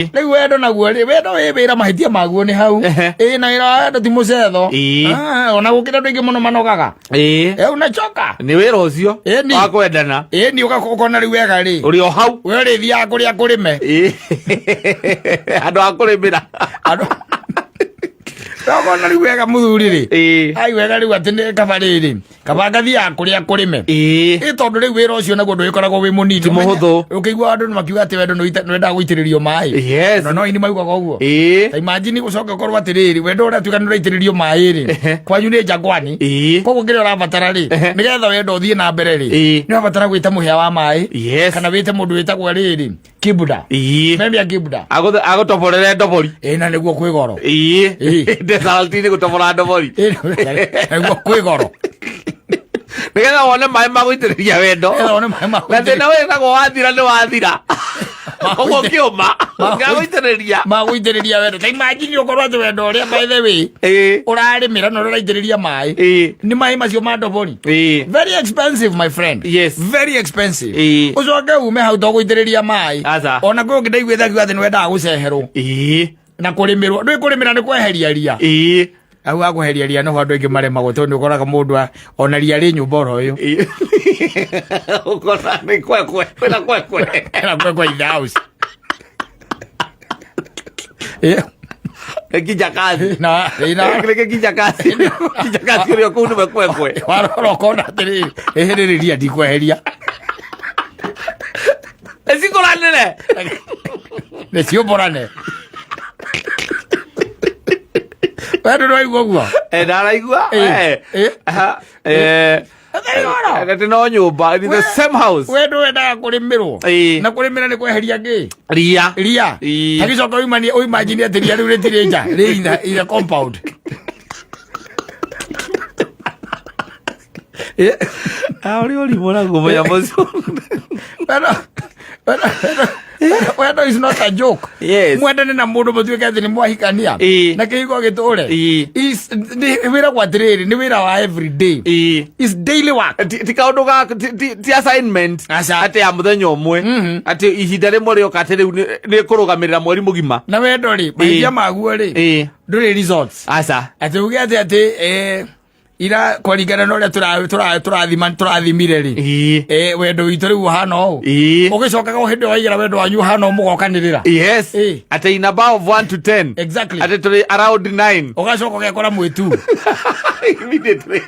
Rĩu wendo naguo rĩ, wendo wĩ wĩra, mahĩtia maguo nĩ hau. Ĩĩ, na wĩra wa wendo ti mũcetho. Ah, ona gũkĩra andũ aingĩ mũno manogaga. Eh, unachoka. Nĩ wĩra ũcio Ĩni. wa kwendana. Ĩĩ, ni ũgakona rĩu wega rĩ, ũrĩ o hau. We ũrĩthiaga kũrĩa kũrĩme. Andũ a kũrĩmĩra. Andũ ũkona rĩu wega mũthuri rĩ, ai wega rĩu atĩ nĩ kaba rĩrĩ, kaba ngathiaga kũrĩa kũrĩme. Ĩ, tondũ rĩu wĩra ũcio naguo ndũgĩkoragwo wĩ mũnini. Ti mũhũthũ. Ũkĩigua andũ makiuga atĩ wendo nĩwendaga gũitĩrĩrio maĩ. Na no ini maugaga ũguo. Ta imagine gũcoka ũkorwo atĩrĩrĩ, wendo ũrĩa tuĩka nĩ ũraitĩrĩrio maĩ rĩ, kwanyu nĩ njangwani. Koguo kĩrĩa ũrabatara rĩ, nĩgetha wendo ũthiĩ na mbere rĩ, nĩ ũrabatara gwĩta mũhĩa wa maĩ, kana wĩte mũndũ wĩtagwo rĩrĩ kibuda. Memia kibuda. Agũtoborere ndobori. Ĩ, na nĩguo kwĩ goro. Ndesaltini gũtobora ndobori. Ĩ, nĩguo kwĩ goro. Nĩgetha wone maĩ ma gũitĩrĩria wendo. Nĩgetha wone maĩ ma Na thĩna wĩtagwo wathira nĩ wathira, koguo kĩũma gĩa gũitĩrĩria. Ma gũitĩrĩria wendo. Ta imagine ũkorwo atĩ wendo ũrĩa, by the way, ũrarĩmĩra na ũraitĩrĩria maĩ nĩ maĩ macio ma ndobori. Very expensive, my friend. Very expensive. Ũcoke ume hau to gũitĩrĩria maĩ. Aca. Ona kwĩ ũngĩ ndaiguĩte akiuga atĩ nĩ wendaga gũceherwo na kũrĩmĩrwo. Ndũĩ kũrĩmĩra nĩ kweheria ria. Hau ha kweheria ria noho andũ aingĩ maremagwo, tondũ nĩ ũkoraga mũndũ ona ria rĩ nyũmba oro ũyũ. Ũkona nĩ kwekwe, kwĩna kwekwe. Ena kwekwe in the house. Nĩ kijakazi. Na ina Nĩ kijakazi, kijakazi ũrĩa kũu nĩwe kwekwe. Warora ũkona atĩrĩrĩ, ĩhĩrĩrĩ ria ndikweheria. Ĩcikũranĩre. Nĩ ciũmbũrane. We ndũraigua ũguo? Ndaraigua. Aha, atĩ no nyũmba in the same house. We ndwendaga kũrĩmĩrwo. Na kũrĩmĩra nĩ kweheria ngĩ? Ria. Ria. Tagĩcoka ũimanie, ũimagine atĩ ria rĩu rĩtirĩ nja, rĩ in the compound. Ũrĩ ũrimũ naguo mũnyamũ ũcio. Wendo is not a joke. Mwendane na mũndũ, mũtuĩke atĩ nĩ mwahikania na kĩhiko gĩtũre. Wĩragwo atĩrĩrĩ, nĩ wĩra wa every day. Is daily work. Ti kaũndũ ga ti assignment. Aca. Atĩ ya mũthenya ũmwe, atĩ ihinda rĩmwe rĩoka atĩ rĩu nĩ kũrũgamĩrĩra mweri mũgima. Na wendo rĩ, mahĩtia maguo rĩ, ndũrĩ results. Aca. Atĩ uge atĩ ira kũringana na ũrĩa tũrathima tũrathimire rĩ, wendo witũ rĩu ũhana ũũ. Ũgĩcokaga o hĩndĩ waigĩra wendo wanyu ũhana ũũ, mũgokanĩrĩra. Atĩ in above 1 to 10. Atĩ tũrĩ around 9. Ũgacoka ũgekora mwĩtu. Immediately.